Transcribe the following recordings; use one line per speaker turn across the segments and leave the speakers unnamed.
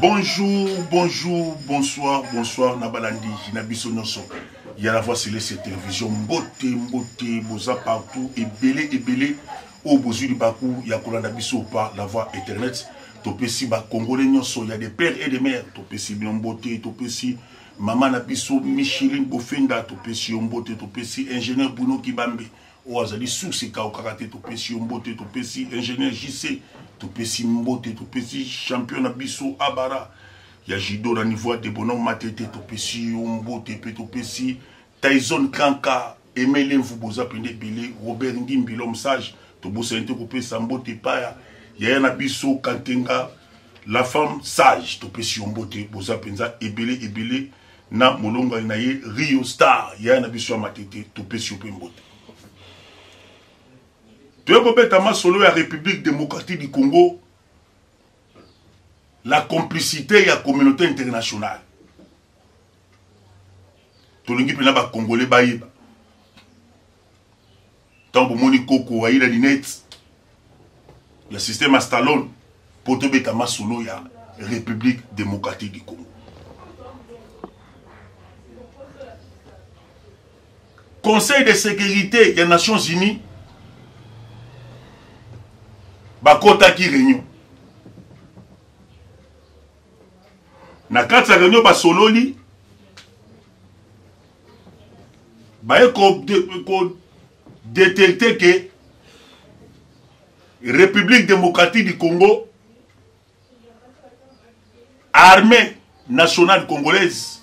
Bonjour, bonjour, bonsoir, bonsoir na balandi na biso nyonso ya la voix céleste télévision mbote mbote boza partout ebele ebele oyo bozwi libaku ya kolanda biso par la voix internet topesi bacongolais nyonso ya des pères et des mères topesi bino mbote topesi mama na biso micheline bofenda topesi yo mbote topesi ingénieur bruno kibambe oyo azali source ekaukaka te topesi yo mbote topesi ingénieur jc topesi mbote topesi champion na biso abara ya judo na niveau ya debono matete topesi yo mbote mpe topesi tyson kanka aime lemvu boza mpenza ebele robert ngimbi l'homme sage tobosani te kopesa mbote epai yaya na biso kantenga la femme sage topesi yo mbote boza mpenza ebele ebele na molongani na ye rio star yaya na biso ya matete topesi yo mpe mbote toye kobeta masolo ya république démocratique du congo la complicité ya communauté internationale tolingi mpena bacongolais bayeba ntango bomoni koko ayila linete ya système ya stallone mpo tobeta masolo ya république démocratique du congo conseil de sécurité ya nations unies bakotaki réunion na kati ya réunion basololi baye kodetecte ke république démocratique du congo armée nationale congolaise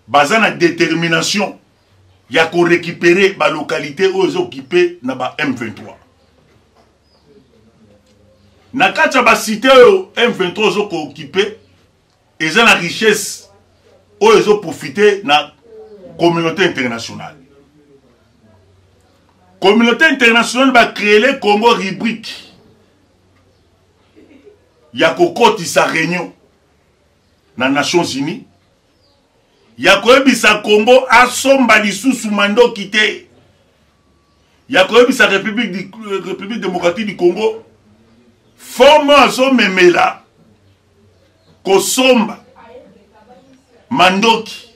baza na détermination ya korécupere balocalité oyo eza okipe na ba m23 na kati ya basite oyo m23 ezo kookipe eza na richesse oyo ezoprofite na communauté internationale communauté internationale bacreele congo rubrique ya kokotisa réunion na nations unies ya koyebisa congo asomba lisusu mandoki te ya koyebisa république, république démocratique du congo forme azomemela kosomba mandoki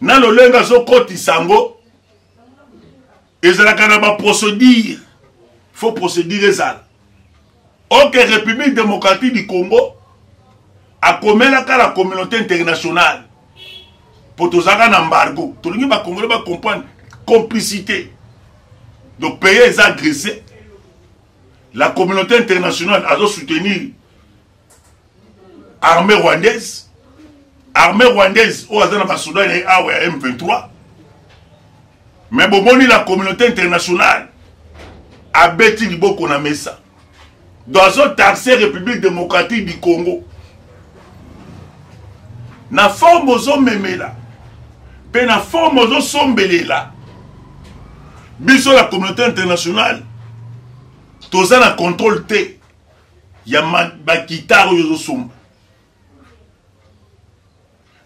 na lolenge azokotisa yango ezalaka na baprocédure faut procédure ezala oke république démocratique du congo akomelaka la communauté internationale mpo tozalaka na embargo tolingi bacongolais bacomprendre complicité donc pays eza agressé la communauté internationale azo soutenir armée rwandaise armée rwandaise oyo aza na basoda na ye awa ya m23 mais bomoni la communauté internationale abeti liboko na mesa donc azotaxe république démocratique du congo na forme ozomemela mpe na forme ozosombelela biso la communauté internationale toza na contrôle te ya bakitare oyo ozosomba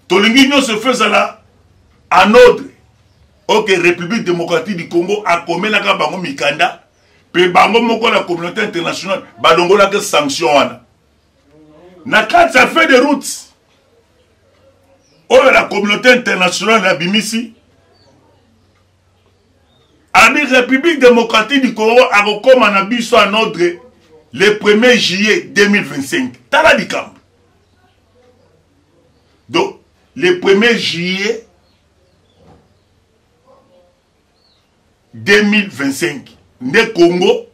tolingi nyonso efo ezala en ordre oke république démocratique du congo akomelaka bango mikanda mpe bango moko na communauté internationale balongolaki sanction wana na kati ya feu de route oyo la communauté internationale abimisi abi république démocratique du congo akokóma na biso en ordre le 1er juillet 2025 tala likambo donc le 1er juillet 2025 nde congo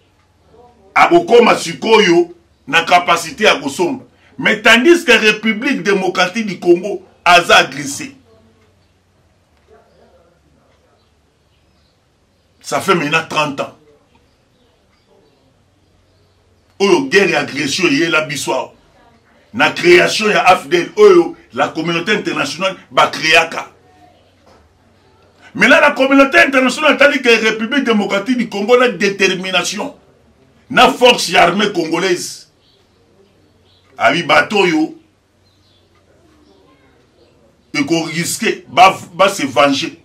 akokóma sikoyo na capacité ya kosomba mais tandis que république démocratique du congo aza agressé ça fait maintenant 30 ans oyo guerre ya agression eyela biso awa na création ya afdel oyo la communauté internationale bacréaka maintenant la communauté internationale etali ke république démocratique du congo na détermination na force ya armée congolaise abi bato oyo ekoriske ba se venger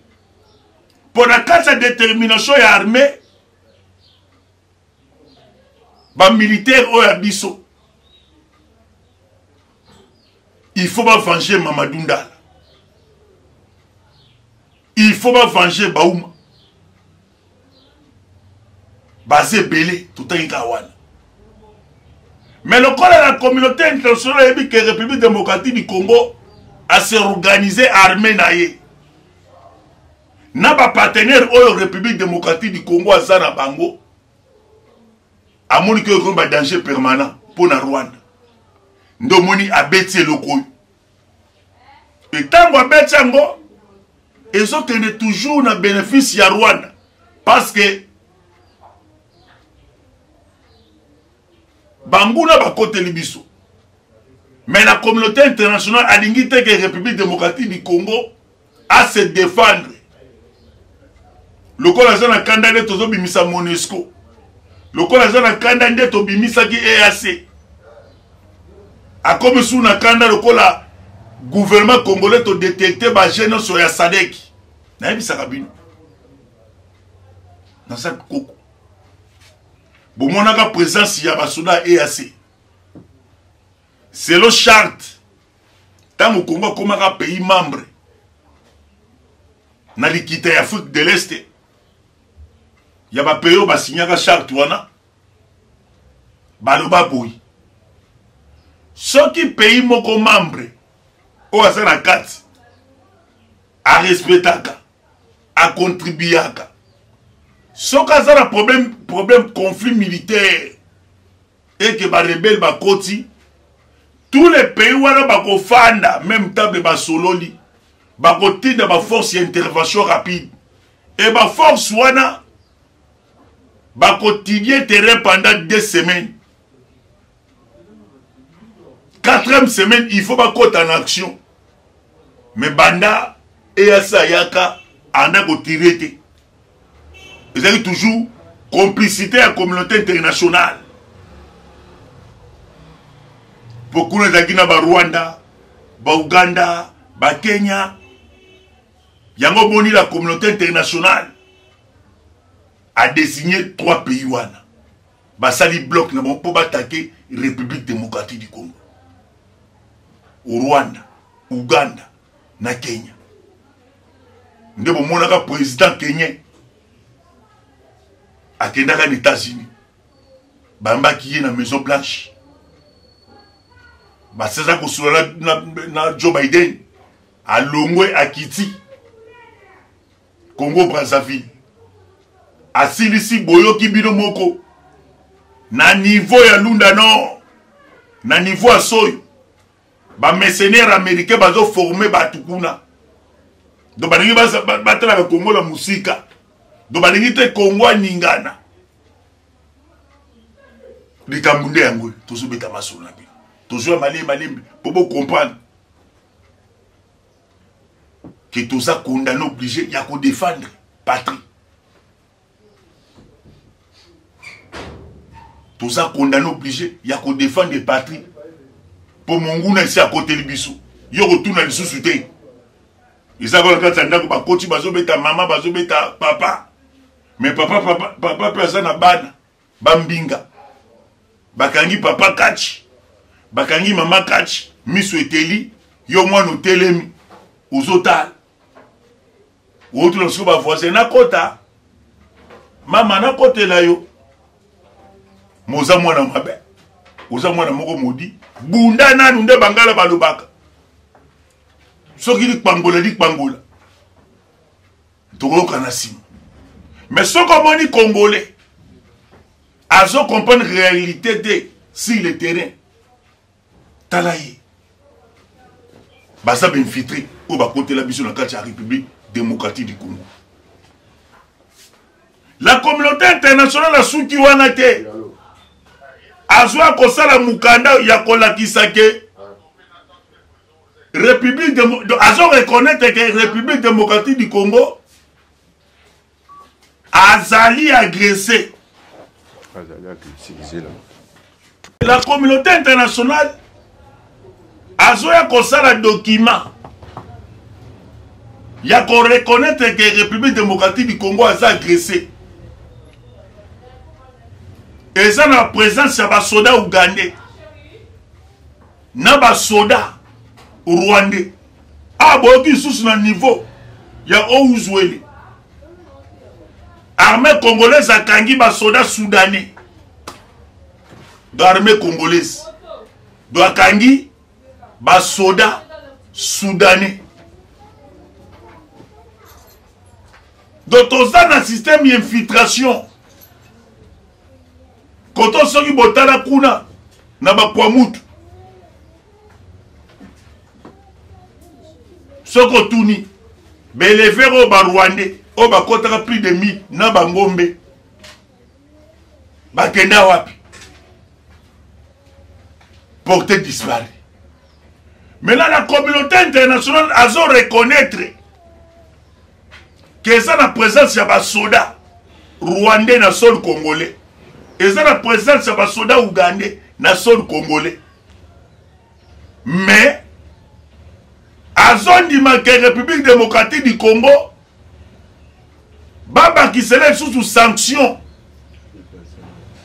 mpo na kati ya détermination ya armée bamilitaire oyo ya biso. Il faut bavenger Mamadou Ndala, il faut bavenger Bauma. Baza ebele, totangi kaka wana. Mais lokola la communauté internationale ayebi ke République démocratique du Congo aseorganize armée na ye na bapartenaire oyo République démocratique du Congo aza na bango, amoni ke ekomi badanger permanent mpo na Rwanda. Nde omoni abeti eloko oyo, e ntango abeti yango ezokende toujours na bénéfice ya Rwanda, parce que banguna bakoteli biso. Mais la communauté internationale alingi te ke République démocratique du Congo a se défendre. Lokola aza na kanda nde tozobimisa MONUSCO, lokola aza na kanda nde tobimisaki EAC, akomi su na kanda lokola gouvernement congolais todetecte baje nyonso ya SADC. Nayebisaka bino, naza koko, bomonaka présence ya basoda ya EAC selon charte. Ntango Congo akomaka pays membre na likita ya Afrique de l'Est ya bapays oyo basignaka charte wana, baloba boye: soki pays moko membre oyo aza na kati arespectaka, akontribuaka, soki aza na problème conflit militaire eke barebele bakoti, tous les pays wana bakofanda même table, basololi, bakotinda baforce ya intervention rapide, e baforce wana bakotidie terrain pendant 2 semaines. Quatrième semaine, il faut bakota en action. Mais banda EAC ayaka, anda kotire te, ezalaki toujours complicité ya communauté internationale, po kuna ezalaki na Barwanda, Bauganda, Bakenya. Yango boni la communauté internationale a désigné trois pays wana, basali bloc na bango mpo batake République démocratique du Congo: Rwanda, Uganda na Kenya. Nde bomonaka président kenyen akendaka na États-Unis, bayambaki ye na Maison Blanche, baseza kosolola na Joe Biden. Alongwe, akiti Congo Brazzaville, asilisi. Boyoki bino moko na niveau ya Lunda Nord, na niveau ya Soyo, bamercenaire américain bazoforme bato kuna. Donc balingi batalaka Kongo na mosika, donc balingi te Kongo aningana. Likambo nde yango tozobeta masolo na bino, tozwa malembe malembe mpo bocomprendre ke toza condamné, obligé ya kodefendre patrie. Toza condamné, obligé ya kodefendre patrie, mpo monguna esi akoteli biso. Yo kotuna lisusu te, eza kaka kati ya ndako, bakoti, bazobeta mama, bazobeta papa. Mais papa, papa, papa mpe aza na bana bambinga, bakangi papa kachi, bakangi mama kachi, miso eteli yo, mwana otelemi ozotala, otuna sikoyo bavoisin: "Nakota mama, nakotela yo?" Moza mwana mabe, oza mwana moko modi. Bunda nanu. Nde bangala balobaka, soki likpangola likpangola, tokoyoka na nsima. Mais soki omoni Congolais azo comprendre réalité te sur le terrain, tala ye, baza bainfiltré oyo bakotela biso na kati ya République démocratique du Congo. La communauté internationale asuki wana te, azwa kosala mokanda ya kolakisa ke république azo reconnaître ke République démocratique du Congo azali agressé. La communauté internationale azoya kosala document ya koreconnaître ke République démocratique du Congo aza agressé. Eza na présence ya basoda ougandais na basoda. rwandais awa boyoki lisusu na niveau ya Haut-Uele armée congolaise akangi basoda soudanais do armée congolaise do akangi basoda soudanais donc toza na système ya infiltration koto soki botala kuna na bakwamutu soki otuni baeleveur oyo barwandais oyo bakotaka plus de mi na bangombe bakenda wapi porte disparu maintenant la communauté internationale azo reconnaître ke eza na présence ya basoda rwandais na sol congolais eza na présence ya basoda ougandais na sol congolais mais azondima ke république démocratique du congo babakisela lisusu sanction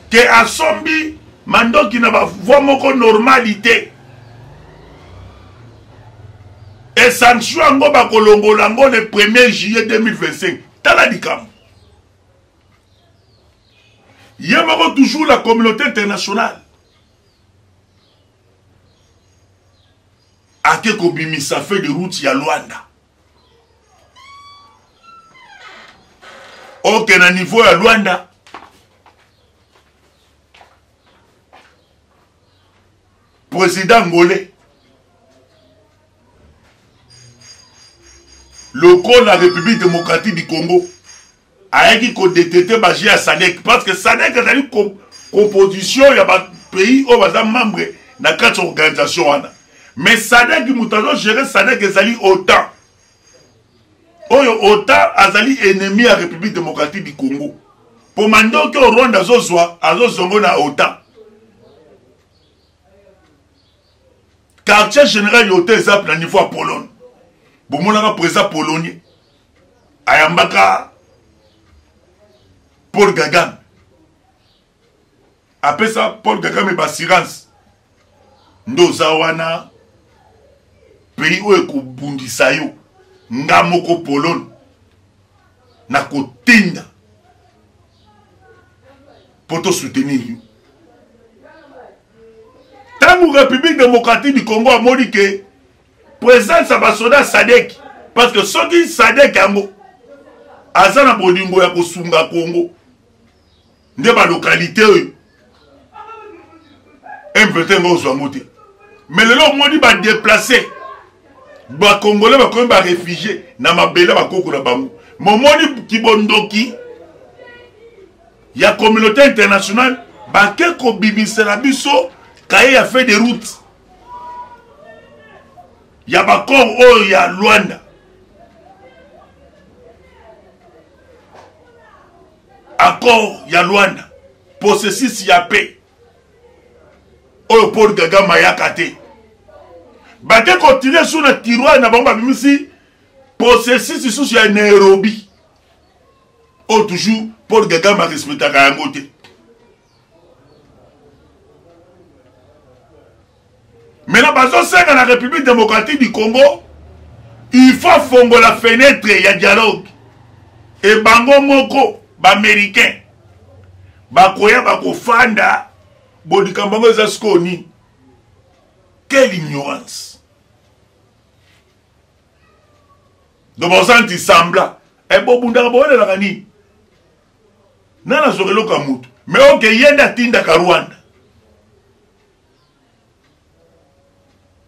ke asombi mandoki na bavoi moko normali te e sanction yango bakolongola yango le 1er juillet 2025 tala likambo ye moko toujours la communauté internationale ake kobimisa feu de route ya Luanda oke na niveau ya Luanda président angolais lokola république démocratique du congo ayaki kodetete baje ya sadek parce que sadek azali composition ya bapays oyo baza membre na kati ya organisation wana mais sadek moto azogere sadek ezali otan oyo otan azali ennemi ya république démocratique du congo mpo mandoki oyo rwanda azozwa azozongo na otan quartier général ya otan eza na niveau ya pologne bomonaka président polonais ayambaka paul kagame apesa paul kagame baassurance nde oza wana pays oyo ekobundisa yo nga moko pologne nakotinda mpo tosoutenir yo ntango république démocratique du congo amoni ke présence ya basoda sadek parce que soki sadek yango aza na bolingo ya kosunga congo nde balokalité oyo m21 ngo ozwa yango te mais lelo omoni badeplace bacongolais bakomi barefugie na mabele bakoko na bango momoni kibondoki ya communauté internationale bake kobimisela biso kaye ya fait de route ya bacor oyo ya luanda accord ya luanda processus ya paix oyo paul kagame ayaka te bake kotire su na tiroir na bango babimisi processus lisusu ya nairobi oyo toujours paul kagame arespectaka yango te maintenant bazosenga na république démocratique du congo il faut fongola fenêtre ya dialogue e bango moko baaméricain bakoya bakofanda bolikambo yango eza sikoyo nini quelle ignorance donc baza nti sembla e bobundaka bowelelaka nini nani azwaka eloko ya motu me oke ye nde atindaka rwanda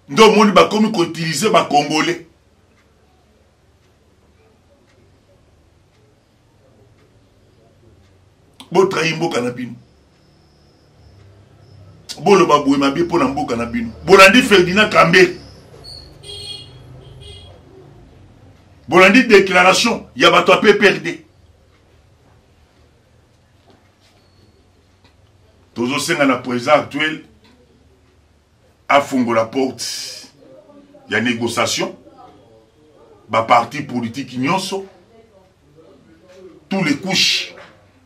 nde omoni bakomi koutilize bacongolais botrahi mboka na bino boloba boye mabe mpo na mboka na bino bolandi ferdinand kambere bolandi déclaration ya bato ya pprd tozosenga na président actuel afongola porte ya négociation baparti politique nyonso tous les couches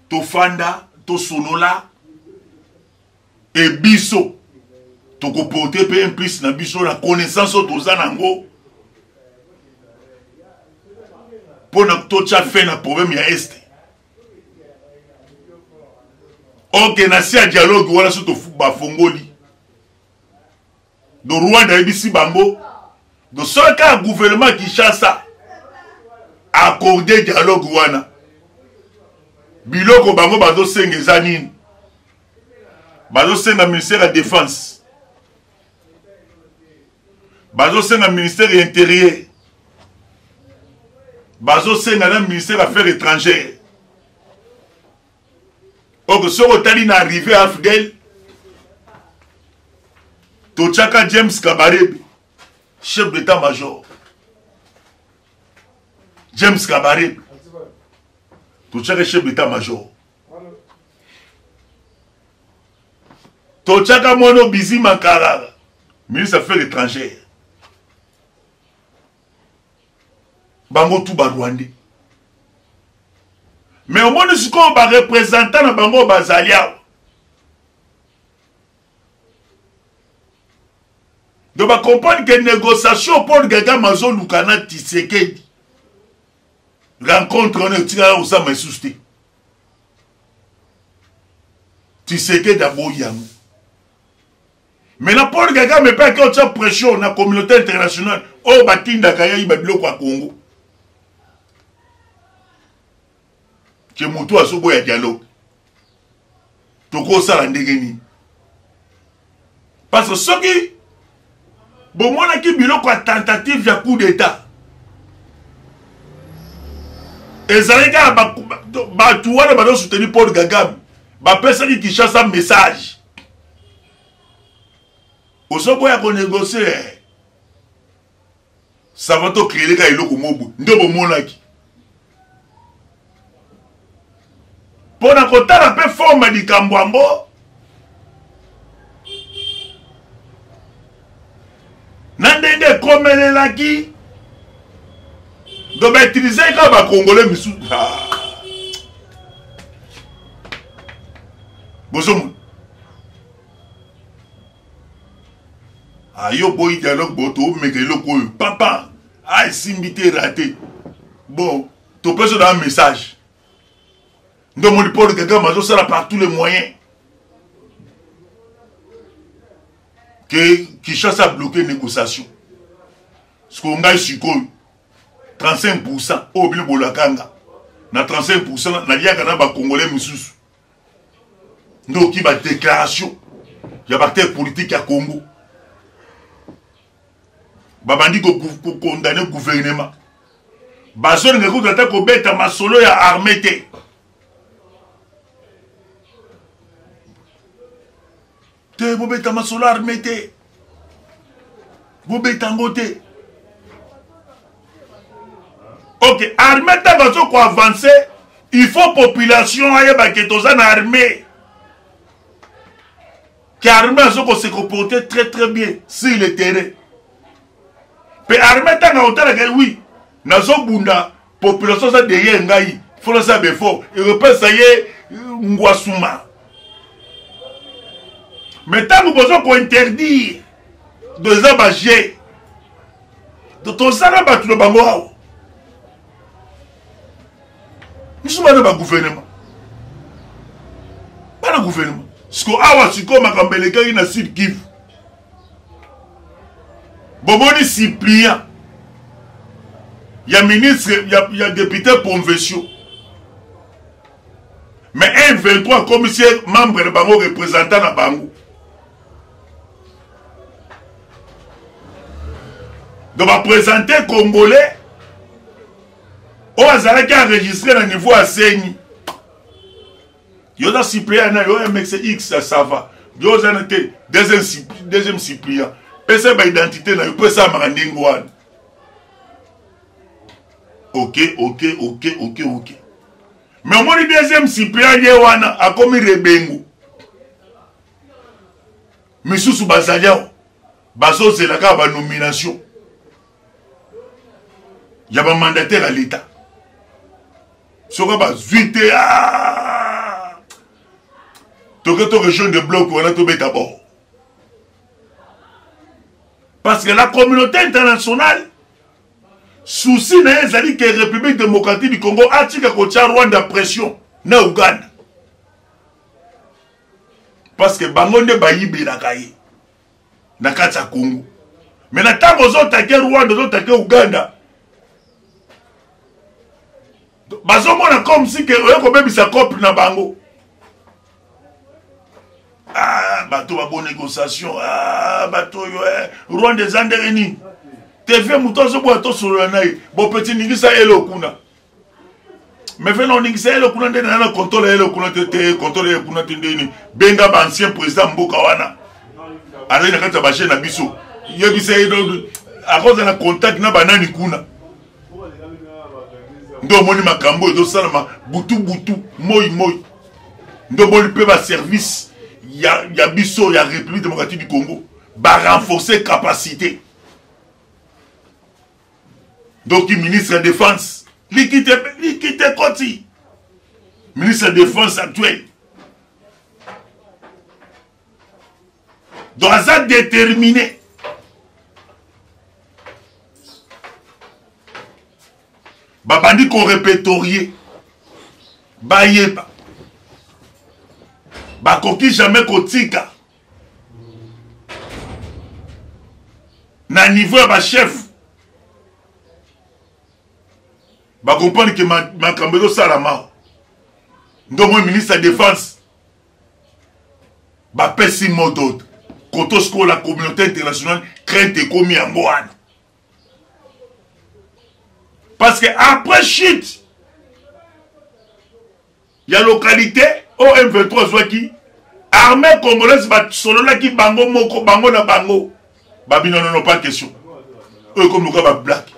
tofanda tosolola e biso Tokoporte mpe un plus na biso na connaissance oyo toza na yango mpo na totya fin na problème ya este. Ok, na se ya dialogue wana so bafongoli do Rwanda ayebisi bango do soki kaka gouvernement Kinshasa accorde dialogue wana, biloko bango bazosenga eza nini? Bazosenga ministère ya défense, bazosenga ministère ya intérieur, bazosenga na ministère affaires étrangères. Ok, soki otali na arrivé ya Fidel, totyaka James Kabarebe chef d'état major. James Kabarebe totyaka chef d'état major, totyaka mwana Bizima Karara ministre affaires étrangères. Bango tu barwandais, mais omoni sikoyo barepresentant na bango bazali awa. Donc bacomprendre ke négociation Paul Kagame azoluka na Tshisekedi, rencontre wana etikala kosama lisusu te. Tshisekedi aboyi yango. Maintenant Paul Kagame mpe ake otya pression na communauté internationale oyo batindaka ye ayiba biloko ya Congo, ke motu azoboya dialogue, tokosala ndenge nini? Parce que soki bomonaki biloko ya tentative ya coup d'état ezalaki kaka bato wana bazosoutenir Paul Kagame, bapesaki Kinshasa message: ozoboya konégocie, ça va, tocréer kaka eloko mobu. Nde bomonaki mpo na kotala mpe forme ya likambo yango na ndenge ekomelelaki. Donc bautilize kaka bacongolais misusu. Ah. Bozomona ayo boyi dialogue, bo tomeka eloko oyo papa a esimbi te, raté. Bon, topesa na message. Nde omoni Paul Kagame azosala par tous les moyens ke Kinshasa bloqué négociation. Sikoyo ngai sikoyo 35 % oyo bino bolakanga na 35 % naliaka na bacongolais misusu. Nde oki badéclaration ya baacteur politique ya Congo babandi kokondane gouvernement, bazolinga kutu ata kobeta masolo ya armée te. Te, bobeta masolo ya armée te, bobeta yango te. Ok, armée ntango azo koavance, il faut population ayeba ke toza na armée, ke armée azo kose comporter très très bien sur le terrain. Mpe armée ntango akotalaka, oui, nazobunda, population aza derrière ngai, faut nasala baeffort, ekopesa ye ngwasuma. Mais ntango bozo kointerdire, do eza baje tozala bato na bango awa, biso bana bagouvernement, bana gouvernement. Siko awa sikoyo makambo elekaki na Sud Kivu, bomoni suppléant ya ministre ya député convention, mais 1 23 akomisi membre na bango, représentant na bango. Donc baprésente congolais oyo azalaki enregistré na niveau ya CENI: yo oza suppléant na yo mxx, ça va, yo oza na te deuxième suppléant, pesa baidentité na yo mpo esalamaka ndenge wana. Ok, mais omoni deuxième suppléant ye wana akomi rebengo. Misusu bazali awa, bazozela kaka banomination ya bamandataire ya leta. Soki bazwi te, ah! Toke to rejoindre bloc wana, tobeta bord. Parce que la communauté internationale, souci na ye ezali ke République démocratique du Congo atika kotia Rwanda pression na Uganda. Parce que bango nde bayibelaka ye na kati ya Congo. Mais na ntango ozotake Rwanda, ozotake Uganda, bazomona comme si ke oye kobebisa cope na bango. Ah, bato ba bonne négociation ah, bato oyo eh, rwanda eza ndenge nini tv moto azoboya tosolola na ye bopeti ningisa elo kuna me vena oningisa elo kuna nde na na kontrole elo kuna te te kontrole ye kuna te ndeni benga ba ancien président mboka wana azali na kati ya baje na biso yebisa ye akozala na contact na banani kuna nde omoni makambo oyo ezosalama butu butu moi moi nde omoni mpe baservice ya, ya biso ya république démocratique du congo barenforce capacité donc ministre ya défense likite likite ekoti ministre ya défense actuel donc aza déterminé babandi korepertorier bayeba bakoki jamais kotika na niveau ya bachef bakomprendre ke makambo ezosalama ndongo ministre ya défense bapesi mot d'ordre koto sikoyo la communauté internationale crainte ekomi yango wana parce que après chute ya localité oyo m23 azwaki armée congolaise basololaki bango moko bango na bango babino nono pas question oyo ekomi lokola bablake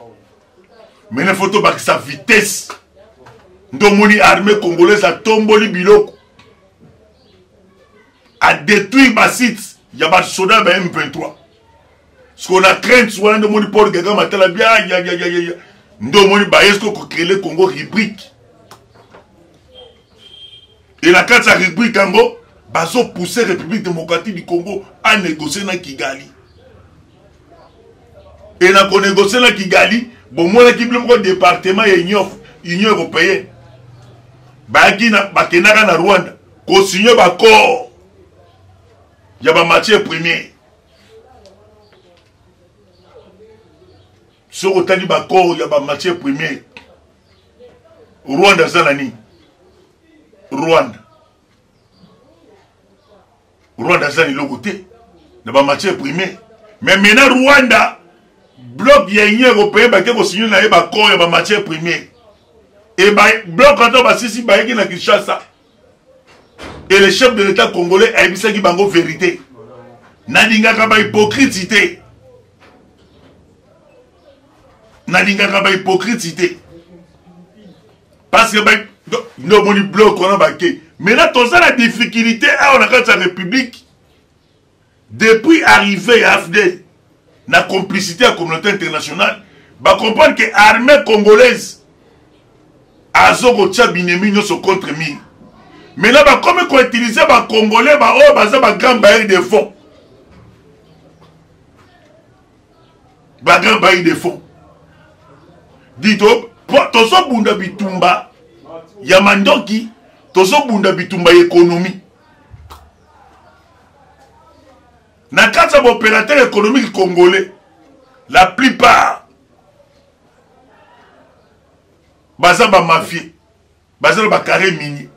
maintenant faut tobakisa vitesse nde omoni armée congolaise atomboli biloko adétruire basite ya basoda ya ba m23 sikoyo na crainte wana nde omoni paul kagame atala bia ya ya ya ya nde omoni baye sikoyo kocrele congo rubrique e na kati ya rubrique yango bazopousse république démocratique du congo anégocie na kigali e na konégocie na kigali bomonaki bino moko département ya union union européenne bayaki bakendaka na rwanda kosigne baaccord ya bamatière première soki otali baaccord ya bamatière première rwanda aza na nini rwanda rwanda aza na eloko te na bamatière première mais maintenant rwanda bloc ya union européen bake kosigne na ye baaccord ya bamatière première e bloc ata basisi bayaki na kinshasa et le chef de l'état congolais ayebisaki bango vérité nalingaka bahypocrite te nalingaka bahypocrite te parce que nde omoni bloc wana bake maintenant toza na difficulté awa na kati ya république depuis arrivée ya afdel na complicité ya communauté internationale bacomprendre que armée congolaise azo kotia binemi nyonso contre mire maintenant bakomi koutilize bacongolais baoyo baza bagrand bailleur de fonds bagrand bailleur de fonds dito tozobunda bitumba ya mandoki tozobunda bitumba ya ekonomi na kati ya baopérateur économique congolais la plupart baza bamafie baza na bacarré minier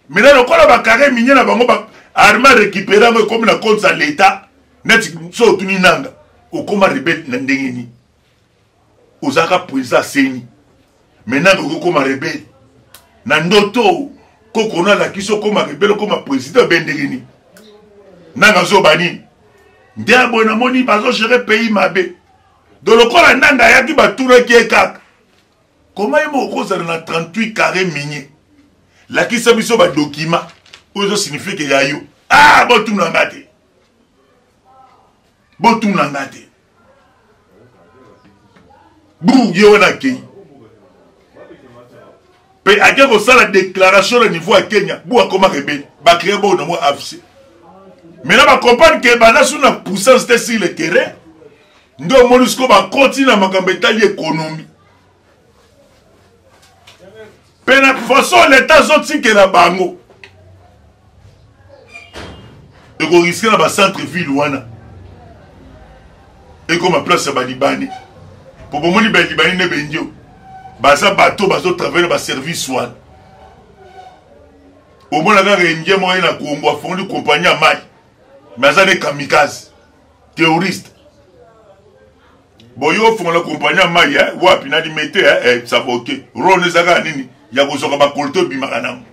maintenant lokola bacarré minier na bango arme arécupere yango ekomi na compte ya l'état neti so otuni nanga okoma rebele na ndenge nini ozalaka président aseni maintenant okoki okoma rebele na ndoto koko na alakisi okoma rebele okoma président be ndenge nini nanga azoba nini nde ya boye namoni bazogere pays mabe do lokola nanga ayaki batunaki ye kaka koma ye moko okozala na 38 carré minier lakisa biso badokima oyo ezosignifie ke ya yo ah botuna nga te botuna nga te bru ye wana akei mpe ake kosala déclaration na niveau ya kenya bu akoma rebele bacree bongo nango afc maintenant bacomprendre ke baza su na puissance te sur le terrain. Nde omoni sikoyo bakoti na makambo etali ekonomi mpe na façon leta azotikela bango ekoriske na bacentre ville wana ekoma place ya balibane mpo bomoni balibane nde bendio baza bato bazotravaille na baservice wana. Omona kaka indien moko ye na Congo afongoli compagnie ya mai mais aza ne kamikaze terroriste. Boyo ofongola compagnie ya mai eh, wapi na limete eh, eh, ça va ok. Role eza kaka nini ya kozwaka bakolto ebimaka nango.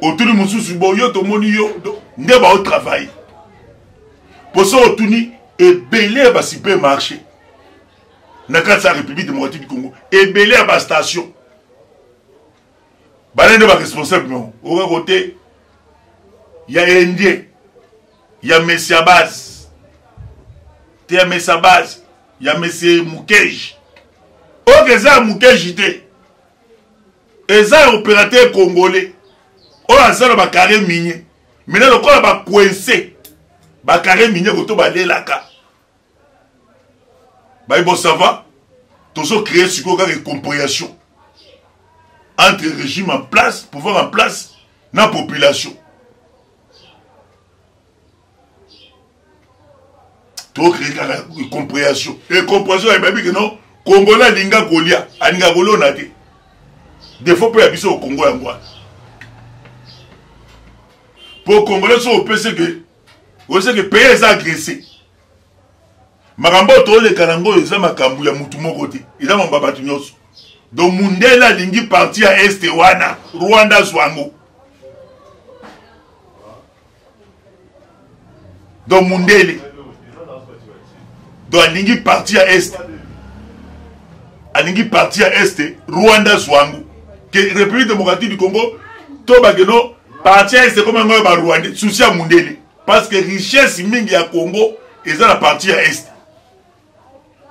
Otuni mosusu boyo tomoni yo nde baotravaille mpo soki otuni ebele ya basupermarché na kati ya République démocratique du Congo, ebele ya bastation bana nde baresponsable nango oka kote ya indien ya mesia base te ya mesia base ya mesie mukeji oyo eza ya mukeji te, eza ya opérateur congolais oyo aza na bacarré minier. Maintenant lokola bacoince bacarré minier koto balelaka baye bon ça va, tozo créer sikoyo kaka compréhension entre régime en place, pouvoir en place na population. To créer kaka compréhension et compréhension ayebi ke non, congolais alinga kolia, alinga kolona te. Défaut mpe ya biso au Congo yango wana, po congolais so opesi ke oyesi ke pays eza agressé, makambo oyo toleka nango oyo eza makambo ya mutu moko te, eza makambo ya bato nyonso. Donc mundele alingi parti ya este wana, Rwanda azwa yango. Donc mundele donc alingi parti ya este, alingi parti ya este Rwanda azwa yango, ke République démocratique du Congo to bakeno parti ya este ekoma yango ya barwandais. Souci ya mundele, parce que richesse mingi ya Congo eza na parti ya este.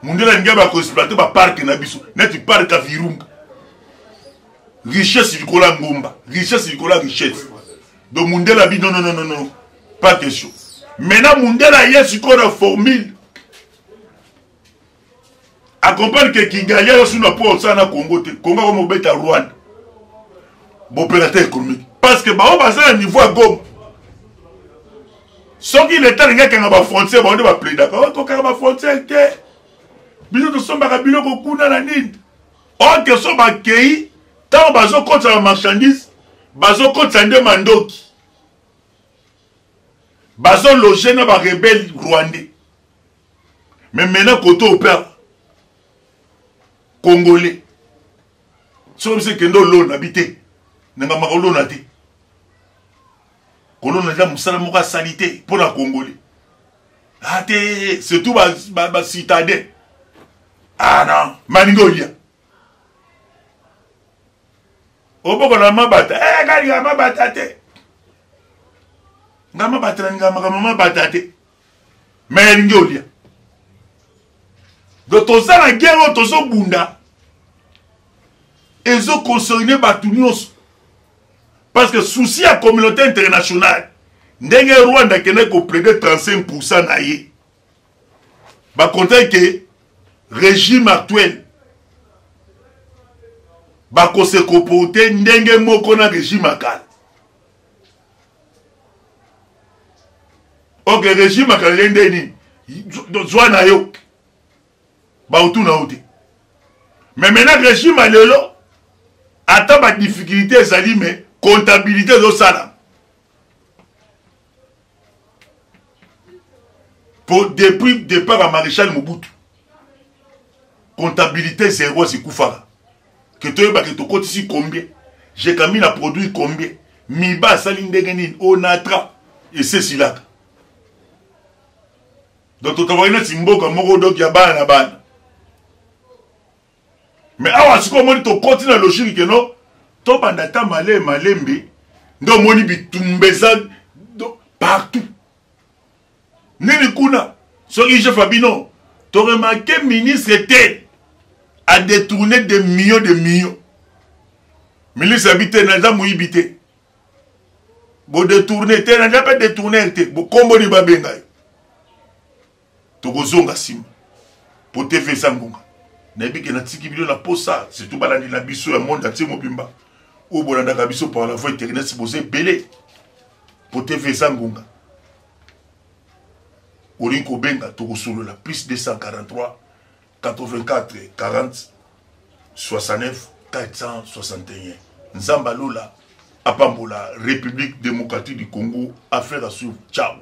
Mundele alingi bakoexploite baparke na biso neti parke ya Virunga, richesse likolo ya ngomba, richesse likolo ya richesse. Donc mundele abi non, non, non, non, non, pas question. Maintenant mundele aye sikoyo na formule, accompagne ke Kigali aza suna mpo osala na Congo te. Congo akoma kobeta Rwanda boopérateur économique, parce que bango baza na niveau ya Goma. Soki leta alingi akanga bafrontière, bango nde baplaidaka tokanga bafrontière te, biso tosombaka biloko kuna na nini. Or so bakei, ntango bazokotisa ba marchandise, bazokotisa nde mandoki, bazologe na barebele rwandais. Mais maintenant kote opère congolais, soki biso ekende olona bi te, nangambaka olona te, kolona eza mosala moko asali te mpo na congolais. Ah te, surtout bacitadin, ah non, malingi olia obokola mabata, eh, kalinga mabata te, nga mabata nalinga makambo mabata te, mais elingi olia. Donc toza na guerre oyo tozobunda ezoconcerne bato nyonso, parce que souci ya communauté internationale, ndenge Rwanda akendaki koplaide 35 na ye, bakontaki ke régime actuel bakose comporte ndenge moko na régime ya kala. Ok, régime ya kala nde nini? Zwa na yo baotuna yo te. Mais maintenant régime ya lelo, ata badifficulté ezali, mais comptabilité ezosala po depuis départ ya maréchal Mobutu, comptabilité zéro ekufaka, ke toyebake tokotisi combien, Gécamines a produit combien, miba asali ndenge nini, Onatra esesilaka. Donc totavaki neti mboka moko donc ya bana na bana. Mais awa sikoyo omoni tokoti na logique ke no tobanda ata male malembe, nde omoni bitumba eza partout. Nini kuna soki chef abino toremarke ministre te a détourné des millions de millions, ministre abi te naza moyibi te, bodetourne te, naza mpe détourner te, bokomboni babenga ye. Tokozonga nsima po TV eza ngonga. Nayebi ke natiki bino na posa, surtout balandi na biso ya monde entier mobimba oyo bolandaka biso par la voie internet, boza ebele po TV eza ngonga. Olingi kobenga, tokosolola plus 243 84 40 69 461. Nzambe alola apambola République démocratique du Congo. Affaire à suivre. Ciao.